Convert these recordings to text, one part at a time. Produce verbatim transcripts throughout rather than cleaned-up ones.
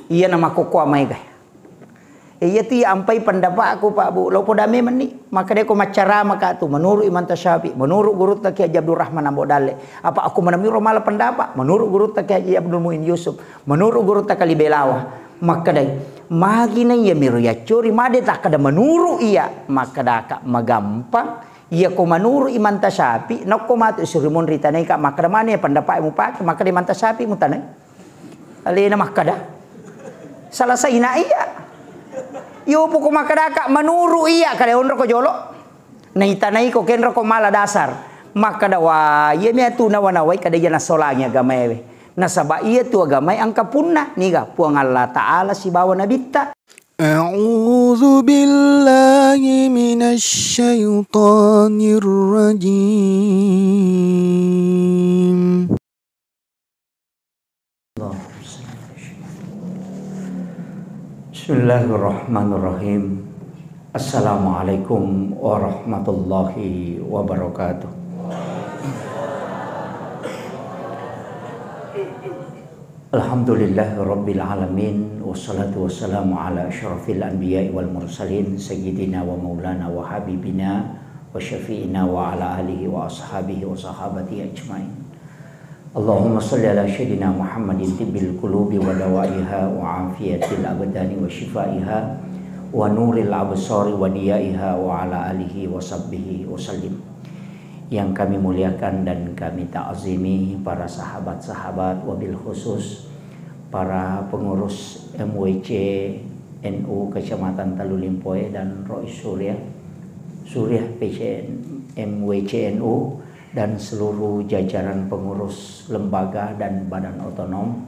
Iya na makkokkoe maega. E, iya tu iya ampai pendapatku, Pak Bu. Lo poda memenni. Makkeda ko maccarama ka tu, menurut Imam Tasyafi, menurut gurutta Kiai Haji Abdul Rahman Ambo Dalle. Apa aku menamiro mala pendapat? Menurut gurutta Kiai Haji Abdul Muin Yusuf, menurut gurutta Kali Belawa. Makkedai, magi na iya miro yaccori made takkeda menurut iya. Makkedaka magampang. Iya ko menurut Imam Tasyafi, nokko matu suri monri tanai ka makkeda mana ya pendapat mupake, makkeda Imam Tasyafi mutanai. Alena makkada. Salah saina iya. Yo poko makkadaka menurut iya kada onro ko jolo. Naitanai ko kenro ko mala dasar. Makkada wa iya mi atu nawa-nawai kada iya nasolangi agamae we. Nasaba iya tu agamae angka punna niga Puang Allah Ta'ala sibawa nabitta. أعوذ بالله من الشيطان الرجيم. Bismillahirrahmanirrahim. Assalamualaikum warahmatullahi wabarakatuh. Alhamdulillah Rabbil Alamin. Wassalatu wassalamu ala asyrafil anbiya wal mursalin, Sayyidina wa Maulana wa Habibina wa Syafi'ina wa ala alihi wa ashabihi wa sahabati ajmain. Allahumma salli ala Sayyidina Muhammadin tibbil qulubi wa dawaiha wa afiyatil abdani wa syifaiha wa nuril absari wa diyaiha wa ala alihi wa sahbihi wa sallim. Yang kami muliakan dan kami ta'zimi para sahabat-sahabat, wabil khusus para pengurus M W C N U Kecamatan Talu Limpoe dan Rois Suriah, Suriah P C N, M W C N U, dan seluruh jajaran pengurus lembaga dan badan otonom.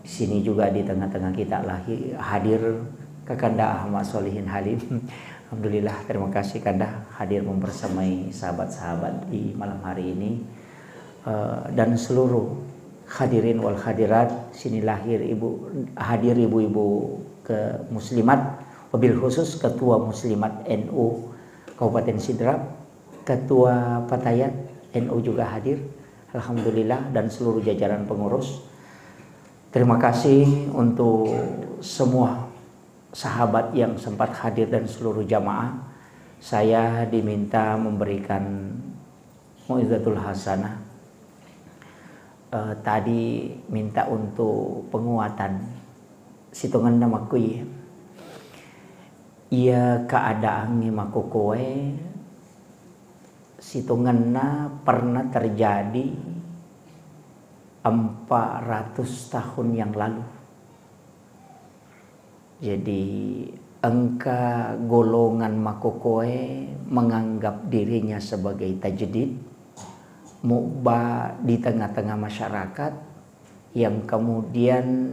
Sini juga di tengah-tengah kita lahir, hadir Kakanda Ahmad Solihin Halim. Alhamdulillah, terima kasih Kanda hadir mempersamai sahabat-sahabat di malam hari ini. Eh, dan seluruh hadirin wal hadirat, sini lahir ibu, hadir ibu-ibu ke muslimat, wabil khusus ketua muslimat N U Kabupaten Sidrap, ketua Fatayat N U juga hadir, alhamdulillah, dan seluruh jajaran pengurus. Terima kasih untuk semua sahabat yang sempat hadir dan seluruh jamaah. Saya diminta memberikan mau'izatul hasanah. Eh, tadi minta untuk penguatan. Sitongenna makkui. Iya keadaangnge makokoe sitongenna pernah terjadi empat ratus tahun yang lalu. Jadi, engka golongan makokoe menganggap dirinya sebagai tajdid, mubba di tengah-tengah masyarakat, yang kemudian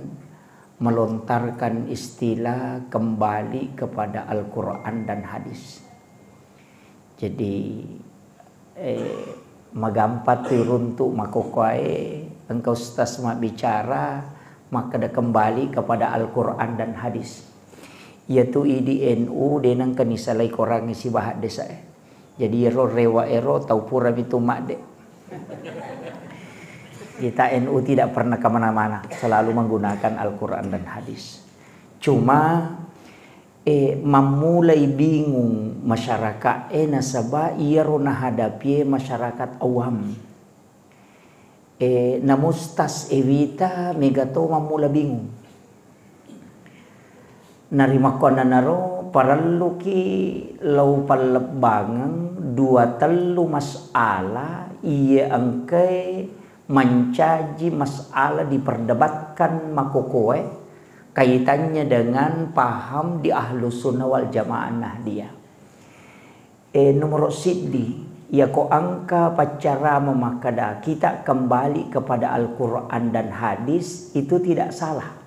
melontarkan istilah kembali kepada Al-Quran dan hadis. Jadi, eh, magampa tu runtu makokoe, engka ustaz mabbicara, makkeda kembali kepada Al-Quran dan hadis. Iyatu idi N U de nengka nisalai korangnge sibaha desae. Jadi ero rewa ero tau pura mitu madde. Kita N U tidak pernah kemana-mana, selalu menggunakan Al-Quran dan hadis. Cuma, eh, mammulai bingung masyarakat, eh, nasaba iyaro nahadapie masyarakat awam. Eh, namustas ewita mega to mammula bingung. Narimakkuannanaro parelluki lao pallebbangeng dua tellu masalah iye engkae mancaji masalah diperdebatkan makokoe kaitannya dengan paham di Ahlus Sunnah wal Jamaah Nahdiyah. Eh, nomoro siddi, iyako engka paccarama makkeda kita kembali kepada Al-Quran dan hadis, itu tidak salah.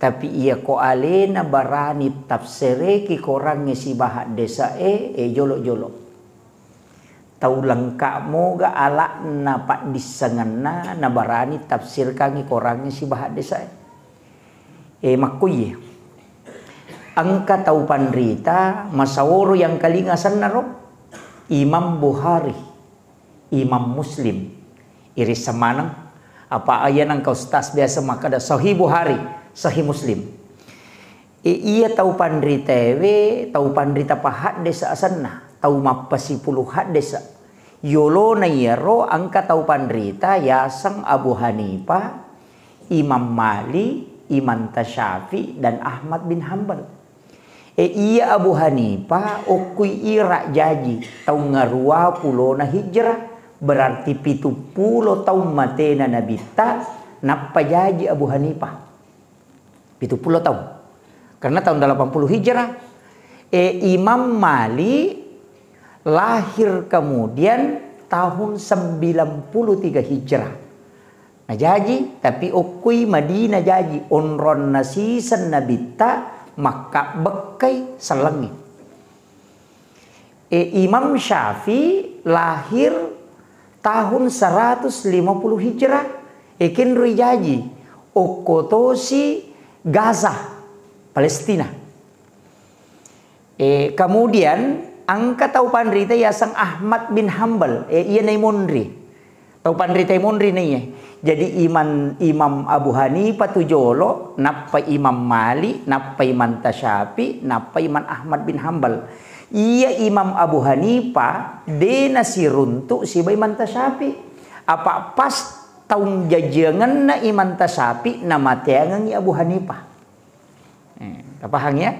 Tapi iyako alena barani tafsireki korangnge sibaha desae, eh, jolo-jolo. Tau lengka moga ala'na paddissengenna nabarani tafsirkangi korangnge sibaha desae. Eh, makkuye. Engka tau panrita, masaworo yang kalinga sennaro, Imam Bukhari, Imam Muslim. Irisseng maneng, apa aya nengka ustaz biasa makkeda Sahih Bukhari. Sahih Muslim. E, iya tau panritaewe, tau panrita pahaddesa asenna, tau mappasipulu haddesa. Yolona iyaro engka tau panrita yaseng Abu Hanifah, Imam Malik, Imam Tasyafi, dan Ahmad bin Hambal. E, iya Abu Hanifah okkui Irak jaji taung ngarua pulona hijrah, berarti pitu pulo taung matena Nabitta, nappa jaji Abu Hanifah. Pitu pulo taung. Karena tahun delapan puluh Hijrah. E, Imam Malik lahir kemudian tahun sembilan puluh tiga Hijrah. Najaji, tapi okkui Madinah jaji, onronna siseng Nabitta makkabbekkai sellengnge. E, Imam Syafi'i lahir tahun seratus lima puluh Hijrah, e, kenroi jaji, okko tosi Gaza, Palestina. E, kemudian engka tau panrita yaseng Ahmad bin Hambal, e, iya naimonri. Tau panrita monri naiye. Jadi Imam, Imam Abu Hanifah tu jolo, nappa Imam Malik, nappa Imam Tasyafi, nappa Imam Ahmad bin Hambal. Iya Imam Abu Hanifah de nasiruntu siba Imam Tasyafi. Apa pas taung jajiangenna Imam Tasyafi namateangengngi Abu Hanifah. Eh, tapahang ya?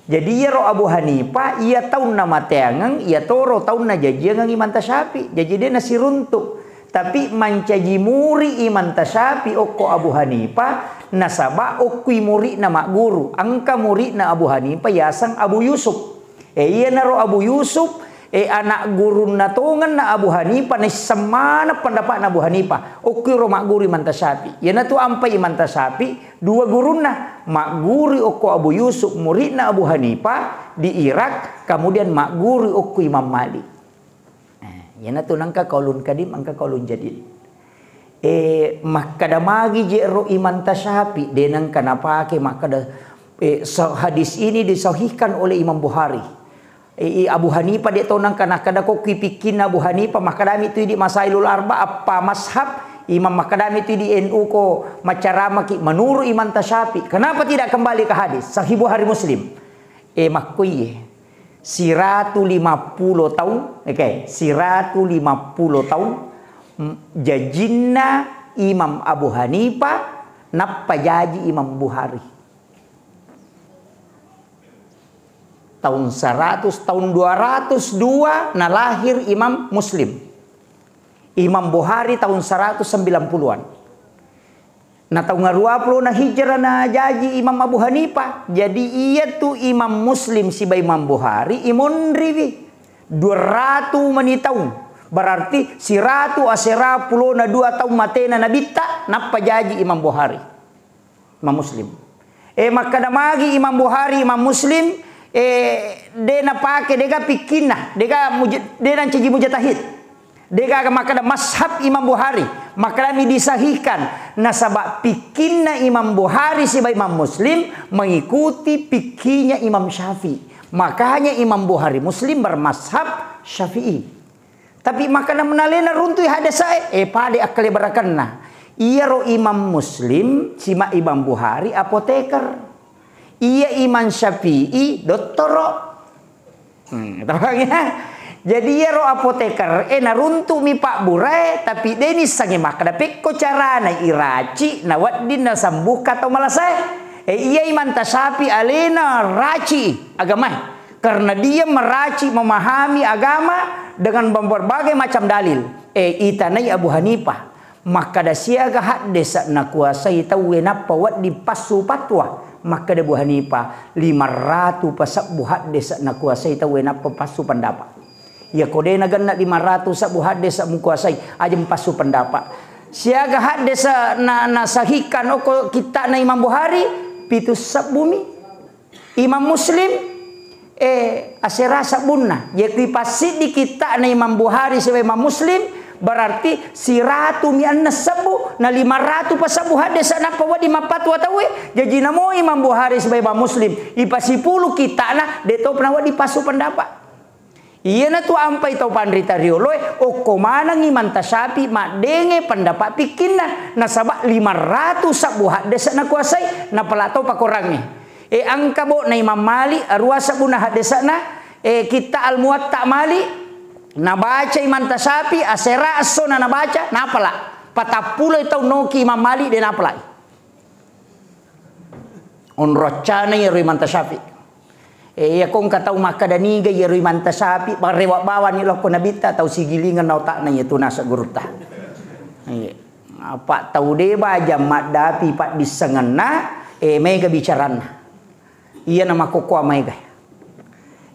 Jadi iyaro Abu Hanifah, iya taunna mateangeng, iya toro taunna jajiangeng Imam Tasyafi. Jaji de nasiruntu. Tapi mancaji muri Imam Tasyafi okko Abu Hanifah, nasaba okkui muri'na magguru. Engka muri'na Abu Hanifah yaseng Abu Yusuf. E, iyanaro Abu Yusuf, e, anak gurunna tongenna Abu Hanifah, naisseng maneng pendapatna Abu Hanifah. Okkui ro magguru Imam Tasyafi. Iyanatu ampai Imam Tasyafi, dua gurunna, magguru okko Abu Yusuf, muridna Abu Hanifah di Irak, kemudian magguru okko Imam Malik. Eh, iyanatu nengka qaulun qadim, engka qaulun jadid. Eh, makkada magi je ro Imam Tasyafi, de nengka napake makkada, eh, sa-, hadis ini disahihkan oleh Imam Bukhari. I, i, Abu Hanifah de to nengka nakkada ko ki pikkinna Abu Hanifah, makkadami tu idi Masailul Arba, appa mazhab, Imam makkadami tu idi N U ko macaramaki menurut Imam Tasyafi. Kenapa tidak kembali ke hadis? Sahih Bukhari Muslim. E, makkuiye. Siratu lima pulo taung, oke, siratu lima pulo taung, m-, jajinna Imam Abu Hanifah, nappa jaji Imam Bukhari. Tahun seratus, tahun dua ratus dua nalahir Imam Muslim. Imam Bukhari tahun seratus sembilan puluhan. Na tahun dua puluh na hijrah na jaji Imam Abu Hanifah. Jadi iya tu Imam Muslim siba Imam Bukhari imonriwi dua ratu mani taung. Berarti siratu asera pulona dua taung matena Nabitta, nappa jaji Imam Bukhari. Imam Muslim. E, makkada magi Imam Bukhari, Imam Muslim, e, de napake, dega pikkinna, dega muj-, de nancaji mujtahid. Dega makkada mazhab Imam Bukhari, makkadami disahihkan. Nasaba pikkinna Imam Bukhari siba Imam Muslim mengikuti pikkinya Imam Syafi'i. Makanya Imam Bukhari Muslim bermazhab Syafi'i. Tapi makkada menalena runtui haddesae, eh, pada akkale barakanna. Iyaro Imam Muslim, sima Imam Bukhari apoteker. Iya Imam Syafi'i dottoro. Hmm, tau ya? Jadi iyaro apoteker, eh, naruntumi pabburae, tapi deni sangi makkada pekko carana iraci, nawedding nasembuhkan tau malasae. Eh, iya Imam Tasyafi alena raci agamae. Karena dia meraci memahami agama dengan berbagai macam dalil. Eh, itanai Abu Hanifah. Makkada siaga haddesa nakuasai tauwe nappa wedding passu patwa. Makkada Abu Hanifah, lima ratu pasebbu haddesa nakuasai tauwe nappa passu pendapat. Iya ko de nagenna lima ratu sebbu haddesa mukuasai, ajeng passu pendapat. Siaga haddesa na, nasahihkan okko kitta'na Imam Bukhari, pitu sebbumi. Imam Muslim, eh, asera sebbunna. Jadi passiddi kitta'na Imam Bukhari sibawa Imam Muslim, berarti siratumi enneng sebbu, na lima ratu pasebbu haddesa nappa wedding mappatwa tauwe. Jaji namo Imam Bukhari sibawa Imam Muslim, ipasipulu kitta'na, de topa nawedding passu pendapat. Iyanatu ampai tau panrita rioloe, okko manengngi Imanta Syafi'i maddenge pendapat pikkinna, nasaba lima ratu sebbu haddese nakuasai, napala tau pakorangnge. E, engka bo na Imam Malik, arua sebbuna haddesena, e, kitta Al-Muwatta Malik, nabaca Imanta Syafi'i, asera esso na nabaca, napala. Patappulo tau noki Imam Malik de napalai. Onroccana iyaro Imanta Syafi'i. E, iya ko engka tau makkeda niga iyaro Imanta Syafi'i, barewa bawani lokko nabitta, tau sigilingeng na otakna iya tu naseng gurutta. Iya. Apa tau de baja maddapi paddissengenna, e, maega bicaranna. Iyana makkokkoa maega.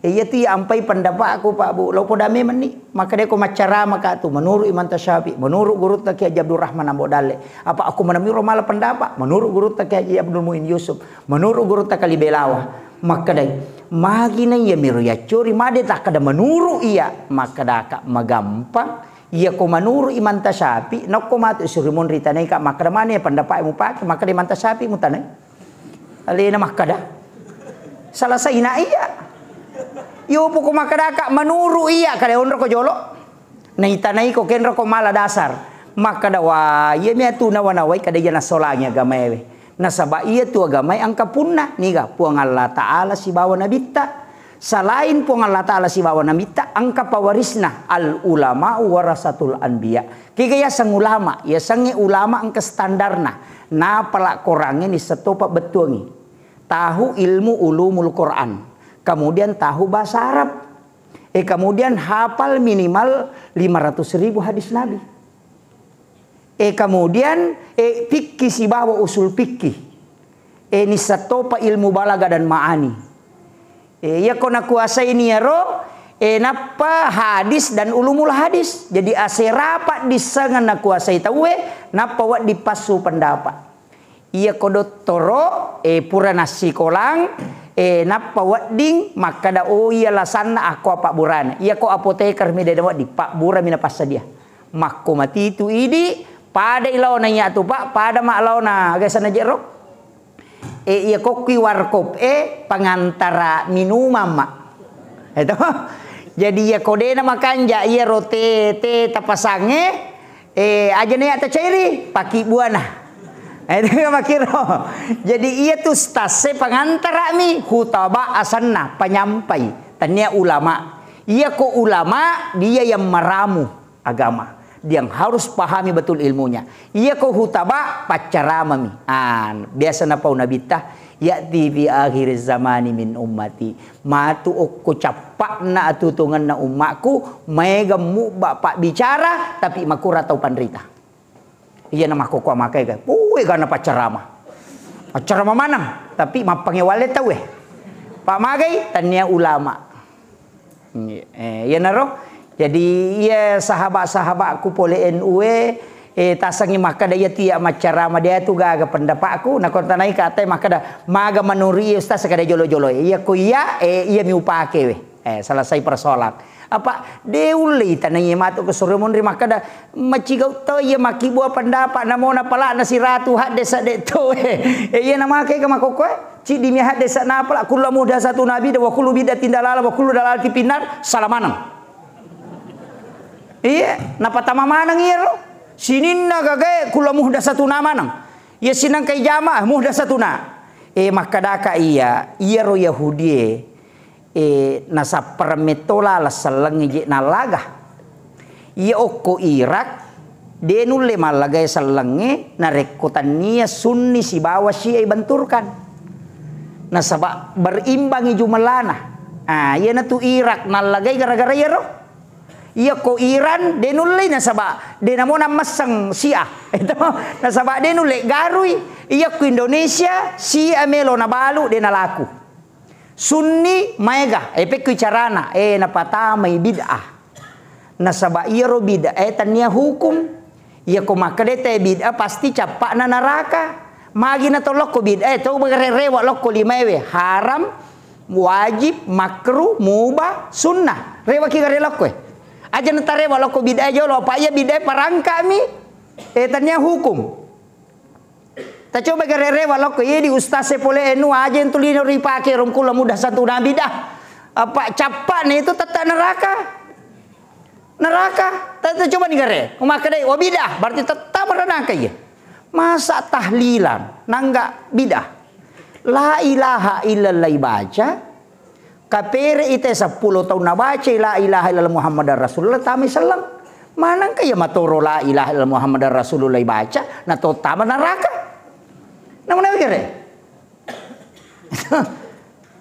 E, iya tu iya ampai pendapatku, Pak Bu. Lo poda memenni. Makkeda ko maccarama ka tu, menurut Imanta Syafi'i, menurut gurutta Kiai Haji Abdul Rahman Ambo Dalle. Apa aku menamiro mala pendapat? Menurut gurutta Kiai Haji Abdul Muin Yusuf. Menurut gurutta Kali Belawa. Makkedai, magi na iya miro yaccori made takkeda menurut iya. Makkedaka magampang. Iya ko menurut Imanta Syafi'i, nokko matu suri monri tanai ka, makkeda mana ya pendapat mupake, makkeda Imanta Syafi'i mutanai. Alena makkeda. Salah saina iya. Yo poko makkedaka menurut iya, kada onro ko jolo. Naitanai ko kenro ko mala dasar. Makkeda, wa, iya mi atu nawa-nawai kada iya nasolangi agamae we. Nasaba iya tu agamae engka punna, niga Puang Allah Ta'ala sibawa nabitta. Salain Puang Allah Ta'ala sibawa nabitta, engka pawarisna, al ulama warasatul anbiya. Kega yaseng ulama, yasengnge ulama engka standarna. Napala korangnge nisseng topa bettuangi. Tahu ilmu ulumul Quran. Kemudian tahu bahasa Arab. E, kemudian hafal minimal lima ratus ribu hadis Nabi. E, kemudian, e, fikih sibawa usul fikih. E, nisseng topa ilmu balaga dan ma'ani. E, iya ko nakuasai niyaro, e, nappa hadis dan ulumul hadis. Jadi asera paddissengan nakuasai tauwe, nappa wedding passu pendapat. Iya ko dottoro, e, pura nassikolang, e, nappa wedding makkeda, oh iya lasanna akko apa burana. Iya ko apoteker mi dena wedding, pabburami napassadia. Makko matitu idi, pada ilaona iya tu, Pak, pada ma laona, aga sana jero? E, iya kokkui warkop e pangantara minumang, Mak. Eto. Jadi iya ko dena makanja iya rote te tapasange, e, aja na iya tacairi, paki buana. Eto makiro. Jadi iya tu stase pangantara mi, hutaba asanna, penyampai. Tania ulama. Iya ko ulama, dia yang meramu agama. Dia yang harus pahami betul ilmunya. Iya ko hutaba, paccaramami. Ah, biasa napau nabitta, ya'ti fi akhir zamani min ummati. Matu okko cappa'na atutungenna ummakku, maega mubba pabbicara, tapi makura tau panrita. Iya na makkokkoa makai ga. Puwe gana paccarama. Paccarama maneng, tapi mappangewalle tauwe. Pak magai, tania ulama. Eh, iyanaro. Jadi, iya sahabat-sahabatku pole N U e, eh, tasangi makkeda, iya tu iya maccarama, dia tu gaga pendapatku, nako tanai ka atai makkeda, maga menurut iya ustaz kada jolo-jolo. Iya ko iya, eh, iya mi upake we. Eh, selesai persoalan. Apa, de ullei tanai matu ke sore monri makkeda, macigau to iya makkibua pendapat, namona palakna siratu hadde sadde to, eh. Eh, iya namake ke makokkoe. Ciddi mi hadde sa napala, kullu muhdatsatun bid'ah wa kullu bid'atin dalalah wa kullu dalalatin finnar, salah maneng. Iya, napatama maneng iyaro. Sininna gagae kullu muhdatsatun maneng. Iya sinangkai jamaah muhdatsatun. Eh, makkedaka iya, iyaro Yahudie, eh, nasappareng metto laleng sellengnge je nallaga. Iya okko Irak, de nulle mallagai sellengnge narekko tannia Sunni sibawa Syiah ibenturkan. Nasaba berimbangi jumellana. Ah, iyanatu Irak nallagai gara-gara iyaro. Iya ko Iran, de nullei nasaba de namona messeng Syiah. Itu, nasaba de nulle garui. Iya ko Indonesia, Syiah melo nabalu, de nalaku. Sunni maega, eh, pekko carana, eh, napatamai bid'ah. Nasaba iyaro bid'ah, eh, tania hukum. Iya ko makkeda te bid'ah, pasti cappa'na naraka. Magi na to lokko bid'ah, eh, to bagare rewa lokko limaewe. Haram, wajib, makruh, mubah, sunnah. Rewa ki gare lokko, eh. Aja na tarewa lokko bid'ah jolo, apa iya bid'ah parangkami, eh, tania hukum. Tacoba gare rewa lokko, iye di ustaz e pole enu aja yang tulino ripake rongkulla muhdatsatun bid'ah. Apa cappa'na itu tette' neraka. Neraka. Tette' coba ni gare. Ko makkedai, "Wa bid'ah," berarti tette' neraka iya. Masa tahlilan, nangga bid'ah. La ilaha illallah ibaca, kapere ite seppulo taung nabacai la ilaha illallah Muhammadar Rasulullah, tamai selleng. Manengka iya matoro la ilaha illallah Muhammadar Rasulullah ibaca, nato tama neraka. Namana gare.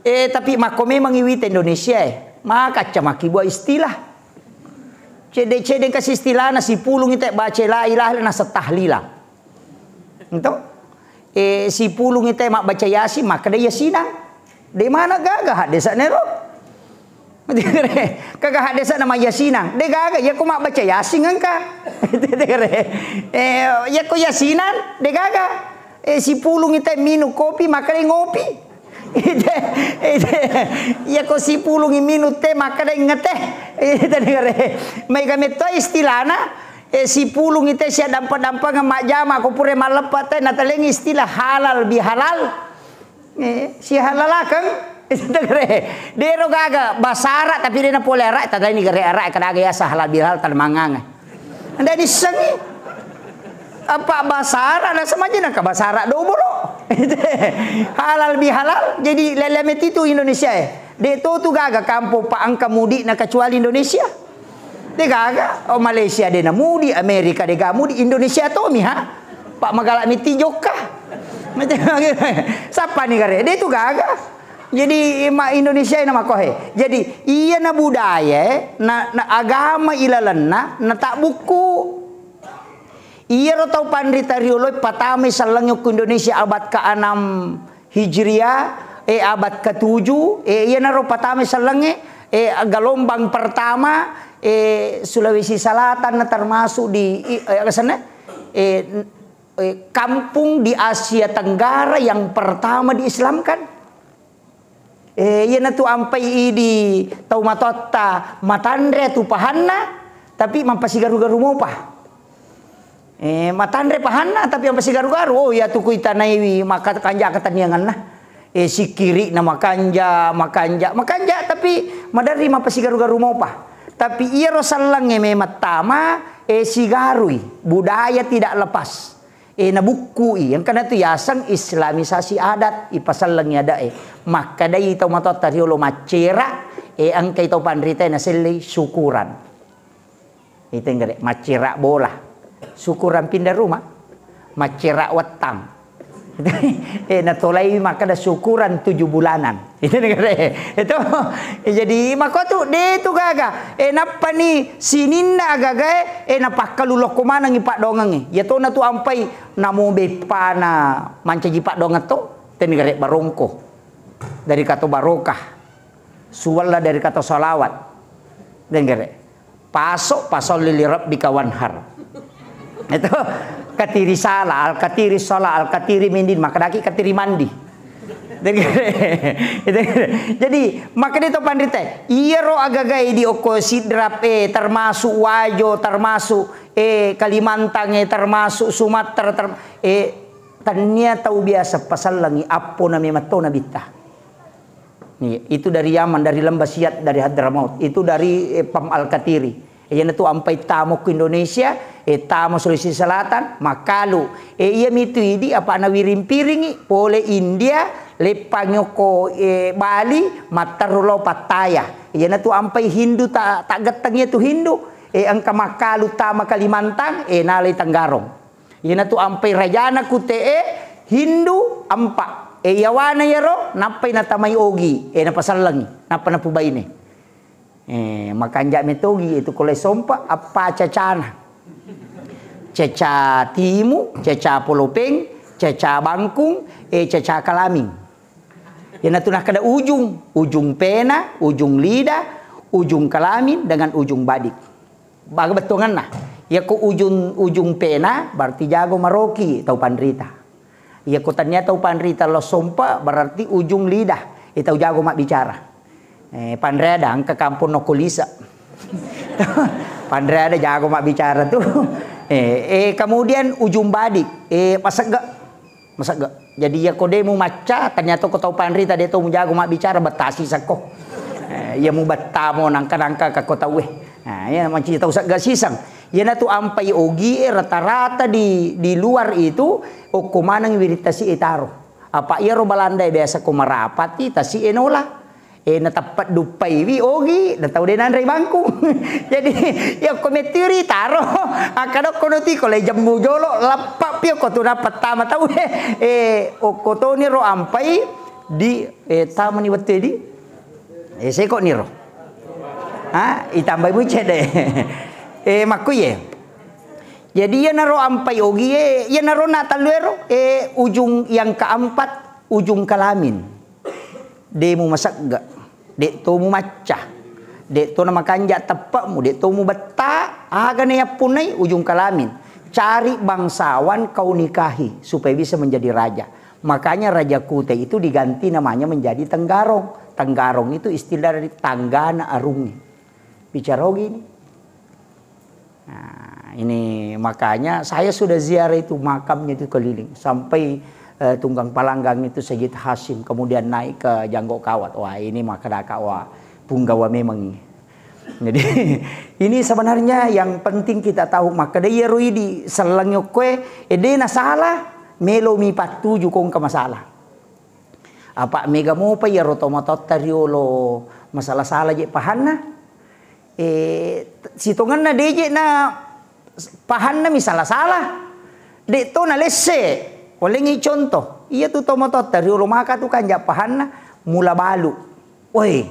Eh, tapi makko memang iwita Indonesia, eh. Maka cemaki buat istilah. Cedde-cedde kasi istilahna, sipulung ite baca la ilaha illallah, nasa tahlilan. Ento? Eh, sipulung ite mabbaca Yasin, makkeda Yasinang. De mana gaga haddesa nero? Kaga haddesa nama Yasinang. De gaga, iya ko mabbaca Yasin engka. Eh, iya ko Yasinang, de gaga. Eh, sipulung ite minum kopi, makkeda ngopi. Ite, ite, iya ko sipulungi minum teh, makkeda ngeteh. Ite, maega metto istilahna, eh, sipulung ite sia dampa-dampangeng majjama, ko pura malleppa teh, natalengi istilah halal bihalal. Eh, sihalalakeng. Dero gaga, basara tapi dena pole ara, tadani gare ara, kadaga yasa halal bihalal, tadamanganga. Nda dissengi. Apa bahasa Arab, nasa majena ka bahasa Arab dobolo. Halal bihalal, jadi lele metitu Indonesia, eh. De to tu gaga kampung pa engka mudina kecuali Indonesia. De gaga, oh, Malaysia de na mudi, Amerika de ga mudi, Indonesia to mi ha. Pak magala meti jokka. Sapa ni gare? De tu gaga. Jadi, ma-, Indonesia na makohe. Jadi, iya na budaya, na, na agama ilalenna, na tak buku. Iyaro tau panrita riolo patamai sellengnge ku Indonesia abad keenam Hijriah, eh, abad ketujuh, eh, iyanaro patamai sellengnge, eh, gelombang pertama, eh, Sulawesi Selatan na termasuk di, i-, eh, asenna, eh, eh, kampung di Asia Tenggara yang pertama diislamkan. Eh, iyanatu ampai idi tau matoatta matanre tu pahanna, tapi mappasigaru-garu mopa. Eh, matanre pahanna, tapi mappasigaru-garu. Oh, iyatu ku itanaiwi maka kanja ketennianganna. Eh, sikkiri'na makanja, makanja, makanja, tapi maderri mappasigaru-garu mopa. Tapi iyaro sellengnge memang tama, eh, sigarui. Budaya tidak lepas. Eh, nabukkui, engkana tu yaseng islamisasi adat, ipasellengi adat e. Makkedai tau matoatta riolo maccera, eh, engkai tau panrita nasellei syukuran. Itenggere, maccera bola. Syukuran pindah rumah. Maccera wettang. Eh, natolai makkeda syukuran tujuh bulanan. Itu negara. Itu. Eh, jadi, makko tu, de tu gaga. Eh, nappani sininna agagae, eh, napakkalu lokko manengi paddoangengnge. Iya tona tu ampai namo beppana mancaji paddoangeng to, tenigare barongko. Dari kata barokah. Suwalla dari kata salawat. Denggere. Paso, fasalli li rabbika wanhar. Itu katiri sala, al katiri sala, al katiri mindin, makkedaki katiri mandi. Jadi, makkeda to panrita, iyaro agagae di okko Sidrap, eh, termasuk Wajo, termasuk, eh, Kalimantan, eh, termasuk Sumatera, ter-, eh, tennia tau biasa pasallengi, appona memang to nabitta. Iya, itu dari Yaman, dari Lembah Siat, dari Hadramaut. Itu dari, eh, Pam Al-Katiri. Iyanatu ampai tamo ku Indonesia, eh, tamo Sulawesi Selatan, makkalu. Eh, iya mitu idi apa nawiring-piringi, pole India, leppangi okko, eh, Bali, matteru lao Pattaya. Iyanatu ampai Hindu ta-, taggetteng iyatu Hindu. Eh, engka makkalu tama Kalimantan, eh, nalai Tenggarong. Iyanatu ampai rajana kute'e Hindu empa. E, iyawana iyaro, nappai natamai Ogi. E, napasallengi, nappa napubaine. E, makanja metogi itu kolai sompa, appa cacana. Caca timu, caca polopeng, caca bangkung, e, caca kalaming. Iyanatu nakkeda ujung, ujung pena, ujung lidah, ujung kelamin, dengan ujung badik. Baga bettuangenna. Iyako ujung, ujung pena, berarti jago maroki tau panrita. Iyako tania tau panrita lo sompa, berarti ujung lidah. E, tau jago mabbicara. E, panreda, engka kampung nokko lise. Panreda jago mabbicara tu. E, e, kemudian ujung badik. E, masegga. Masegga. Jadi, iyako de mumacca, ternyata ko tau panrita de to mujago mabbicara, betasi sekko. Eh, iya mubattamo nangka-nangka ka ko tauwe. Nah, iya manci tau sagga siseng. Iyanatu ampai ogie rata-rata di, di luar itu okko maneng wiring tasi e taro. Apa iyaro Balanda e biasa ko marapati tasi e nola. Eh, nateppe duppaiwi ogi, natau de nanrei bangku. Jadi, iya ko mettiri taro, akkadokko no tiko le jemmu jolo, lappa pio ko tu napattama tau. Eh, okko toni ro ampai di, eh, tamani wettu di. Eh, seko niro. Ha, itambai mucede. Eh, makkuye. Jadi, iyanaro ampai ogi, eh, iyanaro na tallu ero, eh, ujung yang keempat, ujung kelamin. De mumasegga, de to mumacca, de to namakanja teppe'mu, de to mubetta, aga na yappunnai ujung kelamin. Cari bangsawan kau nikahi supaya bisa menjadi raja. Makanya Raja Kuta itu diganti namanya menjadi Tenggarong. Tenggarong itu istilah dari tanggana arungnge. Bicara ogi ini. Nah, ini makanya saya sudah ziarah itu makamnya itu keliling sampai, eh, Tunggang Palanggang itu Sayyid Hasyim, kemudian naik ke Janggo Kawat. Wah, ini maka daka, wah, punggawa memang ini. Jadi, ini sebenarnya yang penting kita tahu, maka de iyaro idi sellengi okkoe, eh, de na salah, melo mi pattuju ko engka masalah. Apa mega mopa iyaro tomatoatta riolo masala-sala je pahanna? Eh, sitongenna de je na pahanna mi sala-sala. De to na lesse. Walengngi contoh, iya tu tomatoatta riolo maka tu kanja pahanna mula balu. Woi,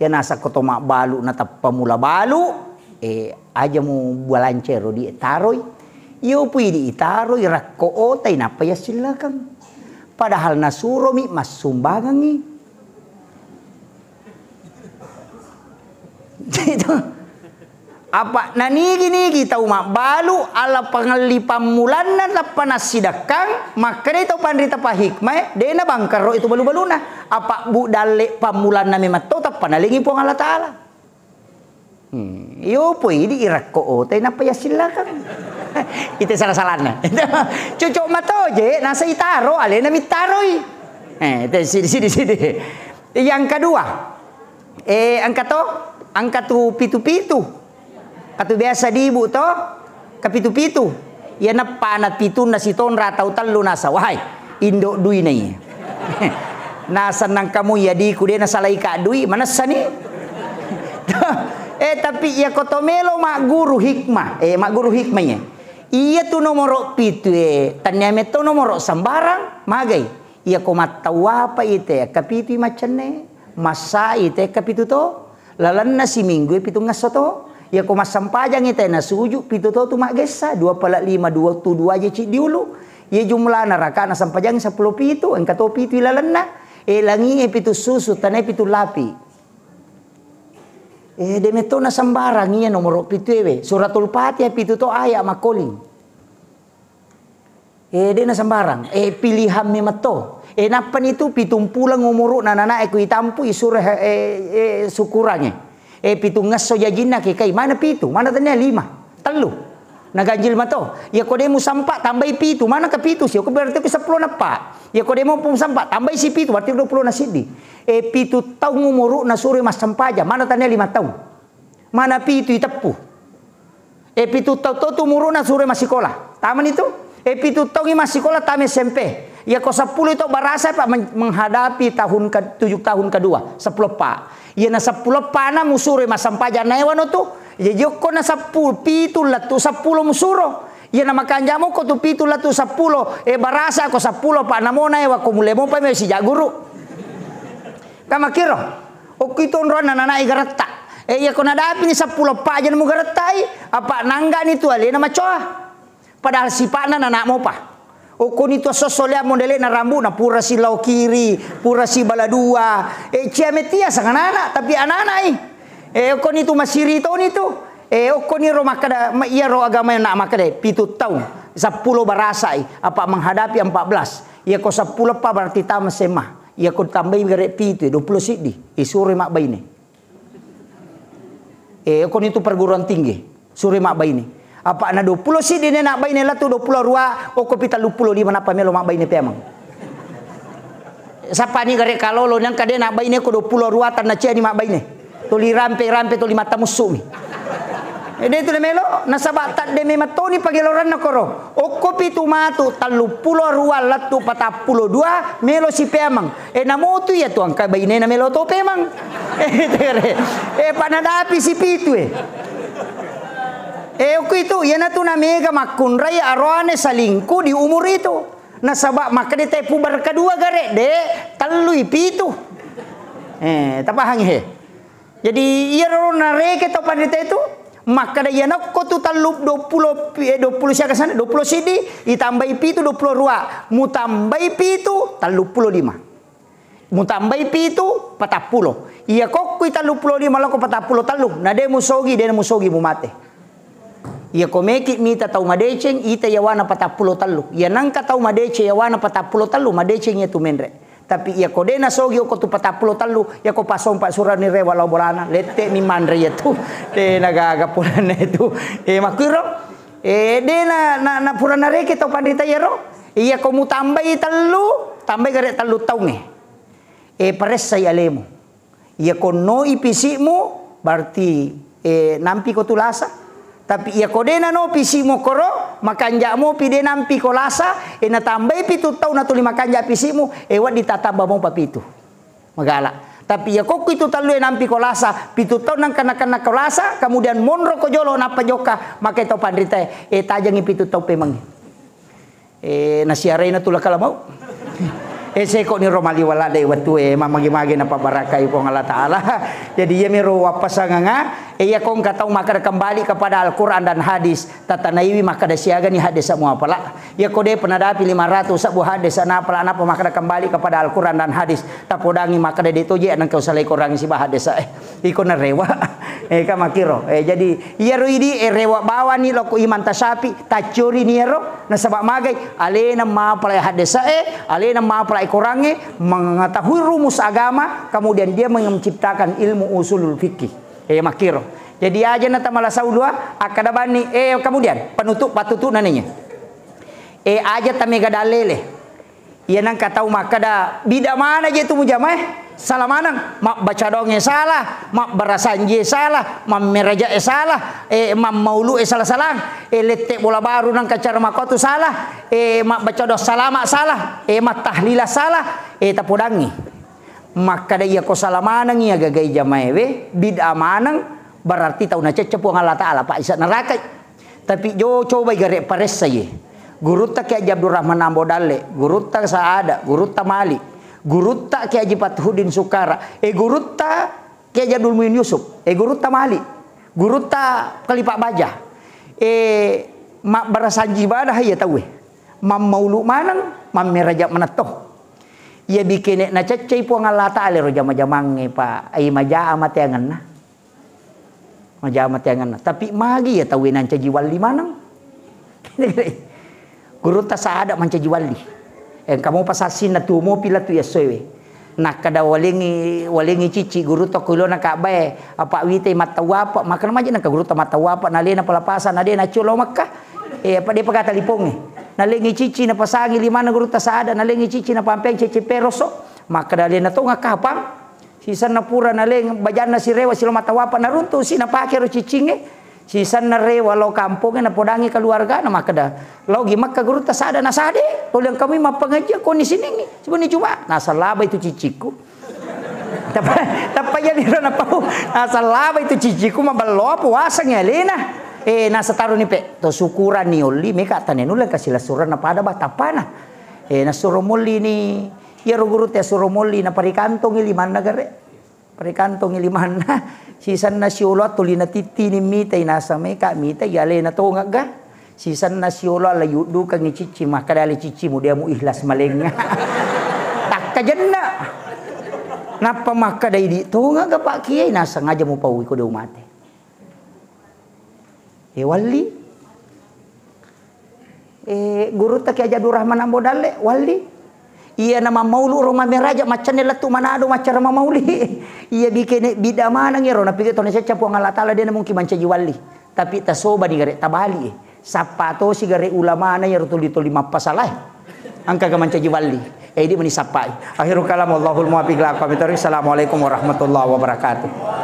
iya nasakko to mabbalu nateppa mula balu, eh, aja mu bualanca ero di taroi. Iyo pui di itaroi rakko otai nappa yassillakeng. Padahal nasuromi massumbangengngi. Itu. Apa nanigi-nigi tau mabbalu, ala pangelli pammulanna tappa nassidekkang, makkedai tau panrita pahikmae, de nabangkaro itu balu-baluna. Apa bu dalle pammulanna memang to tappa nalengi Puang Allah Taala. Hmm, iyo poi di irakko otai nappa yassillakang. Itu salah-salahnya. Cocok matoje, nasa itaro, alena mittaroi. Eh, itu sidi, sidi, sidi. Yang kedua, eh, angka to, angka tu pitu-pitu. Katu biasa dibu to, kapitu-pitu. Iya nappa na pitunna sitonra tau tellu nasa, wahai, indo dui nai. Nasa nangkamu iya diku de nasalai ka dui, manessani. Eh, tapi iya ko to melo magguru hikmah, eh, magguru hikmah iya. Iya tu nomoro pitu e, tania metto nomoro sembarang, magai. Iya ko mattawapa ite, kapitu i maccenne, massa ite, kapitu to. Lalenna siminggu e pitungngesso to. Iyako massempajang i tena suju pitu to tu maggessa, dua pala lima, dua tu dua je ciddi ulu. Iye jumlana raka'na sempajang seppulo pitu, engka to pitu ilalenna. E, langi e pitu susu, tanae pitu lapi. E, de metto na sembarang iya nomoro pitu ewe. Suratul Fatihah pitu to aya makkoling. Eh, de na sembarang. Eh, pilihan memang to. Eh, nappani tu pitung pulang umuru'na nanae ku itampu i sure, eh, eh, sukurange. Eh, pitung ngesso jajinna ke kai. Mana pitu? Mana tania lima? Tellu. Na ganjil mato. Ya ko de musampa tambai pitu. Mana ke pitu sih? Ko berarti ku seppulo nappa. Ya ko de musampa tambai si pitu, berarti dua puluh na siddi. Eh, pitu taung umuru'na sure massempajang. Mana tania lima taung? Mana pitu iteppu. E, pitu taung to tu umuru'na sure massikola. Tamani tu. E, pitu taungi massikola tama S M P. Iya ko seppulo itu barasa, Pak, men-, menghadapi tahun ke-, tujuh tahun kedua, seppulo pa. Iya na seppulo pa na musuro massempajang naewano tu. Iya jokko na seppulo, pitu lettu seppulo musuro. Iya na makanjamo ko tu pitu lettu seppulo. E, barasa ko seppulo pa namo naewa ko mulai mopa me sijak guru. Kamakiro. Okko itu onroanna nanae garetta. E, iya ko nadapini seppulo pa aja nemu garettai, apa nanggani tu alena macoa. Padahal sipa'na nana mopa. Okkoni tu esso-esso lea modele'na rambu'na pura si lao kiri, pura si bala dua. E, cia metia sang anak-anak, tapi anak-anak i. E, okkoni tu masiri toni tu. E, okkoni ro makkeda, ma-, iya ro agama na makkeda, pitu taung, seppulo barasai, apa menghadapi empat belas. Iya ko seppulo pa berarti tama S M A. Iya ko tambai gare pitu, dua puluh siddi. Isuro mabbaine. Eh, okko nitu perguruan tinggi, sure mabbaine. Apa na dua puluh siddi ne nabbaine lettu dua puluh dua, okko pi telluppulo lima nappa melo mabbaine peameng. Sappani gare' kalolo, nengka de' nabbaine ko duappulo aruwa tanna ciani mabbaine. Tuli rampe-rampe, tuli mattamussu'mi. E, de' tu namelo, nasaba' tadde' memang toni pageloranna koro. Okko pitu matu, telluppulo aruwa lettu patappulo dua, melo si peamang. E, namotu iya tu engka bainena melo to peamang. E, tere. E, pa nadapi si pitu e. E, okko itu, iyanatu namega makkunrai aroane salingku di umur itu. Nasaba' makkeda te puber kedua gare', de', tellui pitu. Eh, tapahangi he. Jadi, iyaro nareke tau panrita itu, makkeda iyanakko tu tellu, duappulo pi-, eh, duappulo siaga sana, duappulo siddi, itambai pitu, duappulo aruwa. Mutambai pitu, telluppulo lima. Mutambai pitu, patappulo. Iya kokkui telluppulo lima lao ko patappulo tellu, na de' musogi, de' musogi mumate. Iya ko meki mita tau madeceng, ita yawana patappulo tellu. Iya nangka tau madeceng yawana patappulo tellu, madeceng iya tu menre'. Tapi iya ko de' nasogi okko tu patappulo tellu, iya ko pasompa surani rewa lao bolana, lette' mi manre iya tu. De' nagaga polana itu. Eh, makkiro, eh, de' na, na, na pura nareke tau panrita iyaro. Iya ko mutambai tellu, tambai gare' tellu taungnge. Eh, paressai alemu. Iya ko noi pisi'mu, berarti, eh, nampi ko tu lasa. Tapi iya ko de' nano pisi'mu koro, makanja' mopi de' nampi ko lasa, eh, natambai pitu taung natuli makanja' pisi'mu, eh, wedding tatamba mopa pitu. Magala. Tapi iya kokku itu tellu e nampi ko lasa, pitu taung nangka-, nangka-, nangka ko lasa, kemudian monro ko jolo nappa jokka, maka tau panrita e, eh, tajengi pitu taung pemengngi. Eh, nasiaraina tu lakala mau. Eh, seko ni ro maliwala de' wettu e, mamagi-magi napabarakai Puang Allah Ta'ala. Jadi, iya miro wappasanganga, eh, iya ko engka tau makkeda kembali kepada Al-Quran dan hadis, tatanaiwi makkeda siaga ni hadis muapala. Iya ko de' pernah dapi lima ratus sebbu hadis napala, napa makkeda kembali kepada Al-Quran dan hadis, tapodangi makkeda de' toje nengka usalai Quran siba hadis e. Iko narewa. Eh, ka makkiro. Eh, jadi, iyaro idi, eh, rewa bawani loko Imam Tasyafi, taccorini iyaro, nasaba magai, alena mapalai haddesae, alena mapalai Korangnge, mengetahui rumus agama, kemudian dia menciptakan ilmu usulul fikih. Eh, makkiro. Jadi, aja na tamala saulua, akkada banni, eh, kemudian, penutup, patutu nanenya. Eh, aja tamega dalele. Iya nengka tau makkeda, bid'a maneng je tu mujama e. Salah maneng, mabbaca doangnge salah, mabbarasanjie salah, mammerajae salah, eh, mammaulu'e salah-salang, eh, lette bola baru nengka cara makkuatu salah, eh, mabbaca doa salama salah, eh, mattahlila salah, eh, tapodangngi. Makkeda iya ko salah maneng iya gagai jamaewe, bid'a maneng, berarti tau nacecce Puang Allah Ta'ala, pa isa nerakai. Tapi jo cobai gare paressa ye. Gurutta Kiai Haji Abdurrahman Ambo Dalle, gurutta Saada, gurutta Malik, gurutta Kiai Haji Fathuddin Sukara, eh, gurutta Kiai Haji Abdul Muin Yusuf, eh, gurutta Malik, gurutta Kalipa Baja. Eh, mabbarasanji ibadah iya tauwe. Mammaulu maneng, mammeraja manetto. Iya bikene naceccei Puang Allah Ta'ala ro jama-jamangnge, pa ai majaa mateangenna. Majama teangenna. Tapi magi iya tauwe nancaji walli maneng? Gurutta Saada mancaji walli. Engka mopa sassinna tuo mopi lettu iya essoewe. Nakkeda walengngi, walengngi cicci gurutta ko ilona Ka'bae, apa witai mattawapa, makkeda maja nengka gurutta mattawapa, nalena palapasa, na de naccio lao Makkah. Eh, apa de pagata lipongnge. Nalengngi cicci napasangi limanna gurutta Saada, nalengngi cicci napampeng cecce peroso. Makkeda alena tonga kapang. Sisenna pura naleng bajanna sirewa silo mattawapa naruntu si napake ro ciccingnge. Sisenna rewa lao kampongnge napodangi keluargana makkeda, "Laogi Makka gurutta Saada." "Nasade, toli engka mui mappangajian koni siningngi, sibenni Juma." Nasallaba itu ciccikku. Tappa, tappa iyaliro napau. Nasallaba itu ciccikku mabello puasangngi alena. Eh, nasataroni pe, to syukurani olli meka tane nulle kasilessurenna pada batappana. Eh, nasuro mollini. Iyaro gurutta suro molli naparikantongi limanna gare. Parikantongi limanna, sisenna siolo tuli natittini mitai naseng meka mitai alena tongegga. Sisenna siolo ala yuddukengi cicci makkeda ale ciccimu dia mu ikhlas malengnga. Takkajenna. Nappa makkeda idi tongegga Pak Kiai naseng aja mupaui ko de umate. Eh, walli. Eh, gurutta Kiai Haji Abdurrahman Ambo Dalle, walli. Iya na mammaulu ro Mameraja, maccanne lettu Manado, maccara mammauli. Iya bikene bidda maneng iyaro, napike tone cecca Puang Allah Ta'ala, dena mungkin mancaji walli. Tapi tasobani gare, tabali e. Sappa tosi gare ulamana iyaro tuli-tuli mappasalae. Engka ga mancaji walli. Eh, idi meni sappai. Akhirul kalam, wallahul muwaffiq ila aqwamit thariq. Assalamualaikum warahmatullahi wabarakatuh.